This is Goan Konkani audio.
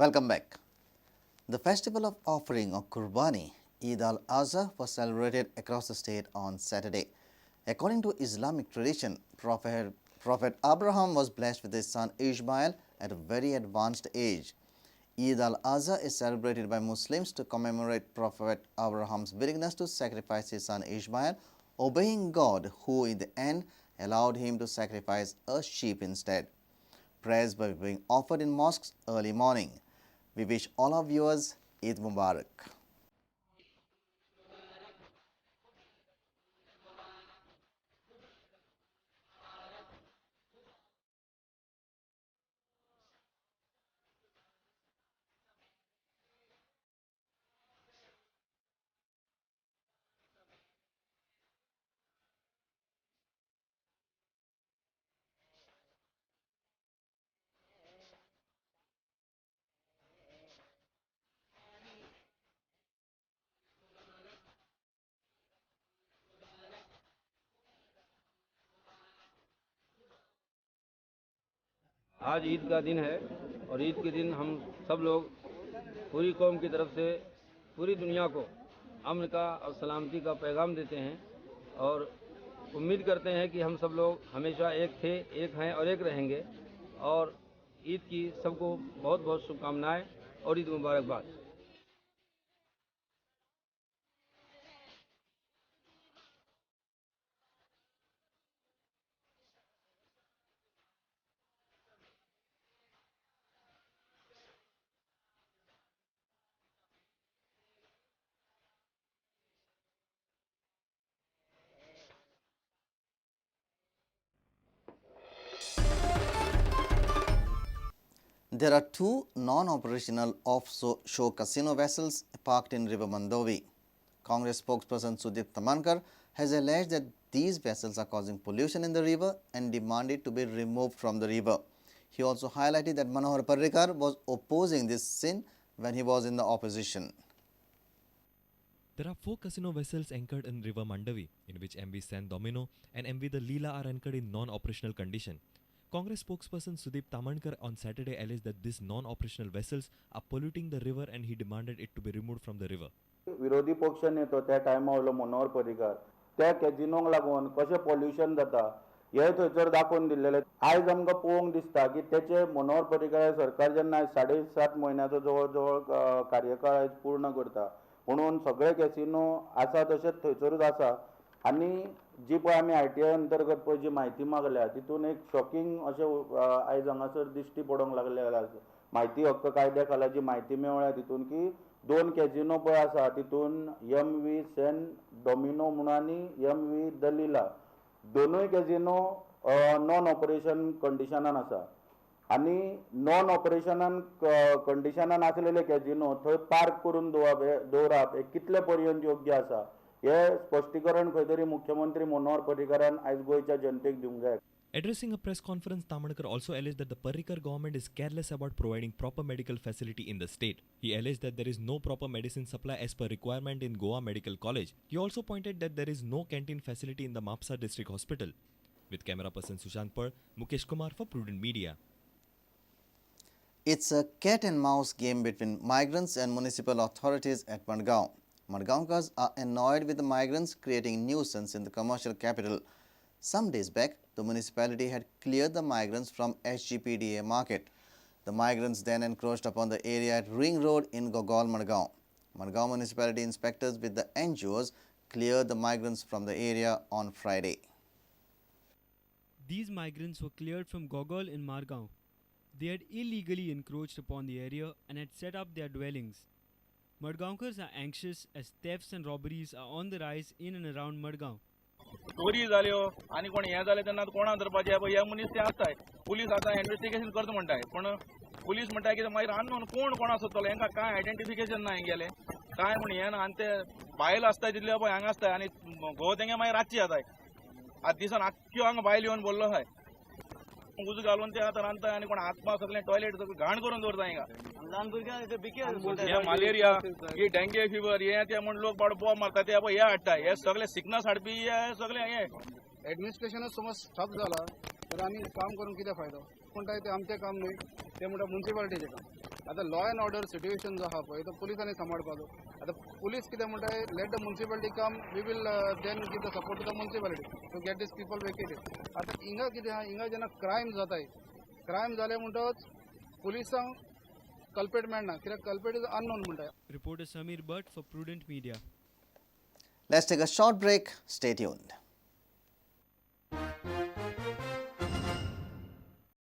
Welcome back. The festival of offering or Qurbani, Eid al-Azha, was celebrated across the state on Saturday. According to Islamic tradition, Prophet Abraham was blessed with his son Ishmael at a very advanced age. Eid al-Azha is celebrated by Muslims to commemorate Prophet Abraham's willingness to sacrifice his son Ishmael, obeying God, who in the end allowed him to sacrifice a sheep instead. Prayers were being offered in mosques early morning. We wish all our viewers Eid Mubarak. आज ईद का दिन है और ईद के दिन हम सब लोग पूरी कौम की तरफ से पूरी दुनिया को अमन का और सलामती का पैगाम देते हैं और उम्मीद करते हैं कि हम सब लोग हमेशा एक थे, एक हैं और एक रहेंगे। और ईद की सबको बहुत बहुत शुभकामनाएं और ईद मुबारकबाद। There are two non-operational offshore casino vessels parked in River Mandovi. Congress spokesperson Sudip Tamankar has alleged that these vessels are causing pollution in the river and demanded to be removed from the river. He also highlighted that Manohar Parrikar was opposing this sin when he was in the opposition. There are 4 casino vessels anchored in River Mandovi, in which MV San Domino and MV the Leela are anchored in non-operational condition. Congress spokesperson Sudip Tamankar on Saturday alleged that these non-operational vessels are polluting the river and he demanded it to be removed from the river. विरोधी पक्ष नेतो त्या टायमा वयलो मनोहर पर्रीकार त्या कॅजिनोंक लागून कशें पॉल्युशन जाता हें थंयसर दाखोवन दिल्लेलें. आयज आमकां पळोवंक दिसता की तेचे मनोहर पर्रीकार सरकार जेन्ना 7.5 म्हयन्याचो जवळ जवळ कार्यकाळ आयज पूर्ण करता म्हणून सगळे कॅसिनो आसा तशेंच थंयसरूच आसा. आनी जी पळय आमी आयटीआय अंतर्गत पळय जी म्हायती मागल्या तितून एक शॉकिंग अशें आयज हांगासर दिश्टी पडोंक लागले. म्हायती हक्क कायद्या खाला जी म्हायती मेळ्ळ्या तितून की 2 कॅजिनो पळय आसा तितून एम व्ही सॅन डॉमिनो म्हणून आनी एम व्ही दलीला दोनूय कॅजिनो नॉन ऑपरेशन कंडिशनान आसा. आनी नॉन ऑपरेशनान कंडिशनान आसलेले कॅजिनो थंय पार्क करून दवरप हे कितले पर्यंत योग्य आसा हे स्पश्टीकरण खंय तरी मुख्यमंत्री मनोहर पर्रीकारान आयज गोंयच्या जनतेक दिवंक जाय. Addressing a press conference, Tamankar also alleged that the Parrikar government is careless about providing proper medical facility in the state. He alleged that there is no proper medicine supply as per requirement in Goa Medical College. He also pointed that there is no canteen facility in the Mapsa District Hospital. With camera person Sushant Pal, Mukesh Kumar for Prudent Media. It's a cat and mouse game between migrants and municipal authorities at Madgaon. Madgaonkars are annoyed with the migrants creating nuisance in the commercial capital. Some days back, the municipality had cleared the migrants from SGPDA market. The migrants then encroached upon the area at Ring Road in Gogol, Madgaon. Madgaon municipality inspectors with the NGOs cleared the migrants from the area on Friday. These migrants were cleared from Gogol in Margao. They had illegally encroached upon the area and had set up their dwellings. Madgaonkars are anxious as thefts and robberies are on the rise in and around Madgaon. चोरी जाल्यो आनी कोण हें जालें तेन्ना कोणा धरपाचें पळय हे मनीस ते आसताय. पुलीस आतां इन्वेस्टिगेशन करता म्हणटाय पण पुलीस म्हणटाय कितें मागीर अननोन कोण कोण आसतलो हेंकां कांय आयडेंटिफिकेशन ना हेंगेलें कांय म्हण हें ना. आनी ते बायल आसताय तितल्यो पळय हांगा आसताय आनी घोव तेंगे मागीर रातची येताय. आतां दिसान आख्ख्यो हांगा बायल येवन बोल्लो आसाय उजो घालून ते आतां रांदताय आनी कोण आत्मा सगळें टॉयलेट सगळें घाण करून दवरता हिंगा. हे मलेरिया ही डेंग्यू फिवर हे ते म्हण लोक बाबडो बोब मारता ते हे हाडटा हे सगळे सिकनस हाडपी हे सगळे हे एडमिनिस्ट्रेशनच समज ठप जाला. तर आमी काम करून कितें फायदो? म्हणटा तें आमचें काम न्हय, तें म्हणटा मुन्सिपालिटीचें काम. आतां लॉ एंड ऑर्डर सिट्युएशन जो आहा पळय तो पुलिसांनी सांबाळपाचो. आतां पुलीस कितें म्हणटा, let the municipality come, we will then give the support to the municipality to get these people vacated. आतां हिंगा कितें आहा, हिंगा जेन्ना क्रायम जाताय, क्रायम जालें म्हणटकच पुलिसांक कल्पेट मेळना, कित्याक कल्पेट is unknown म्हणटा. Reporter Samir Bhatt for Prudent Media. Let's take a short break. Stay tuned.